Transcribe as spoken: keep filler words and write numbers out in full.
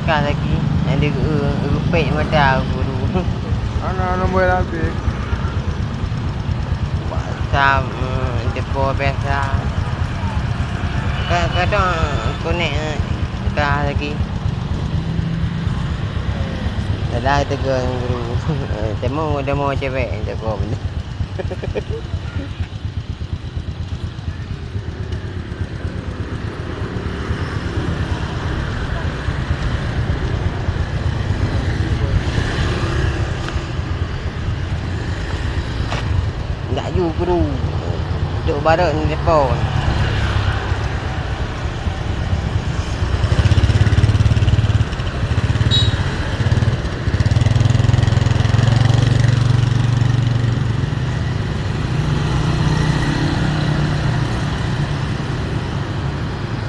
Ka lagi, nyang di, eh, geupék mata guru. Ana nombor lagi. WhatsApp, eh, depo biasa. Ka-, kadang konek, eh, ka lagi. Dadah tegur guru. Eh, temu, temu cewek, jago benda. Ndak ju guru. Duduk barot ni depo.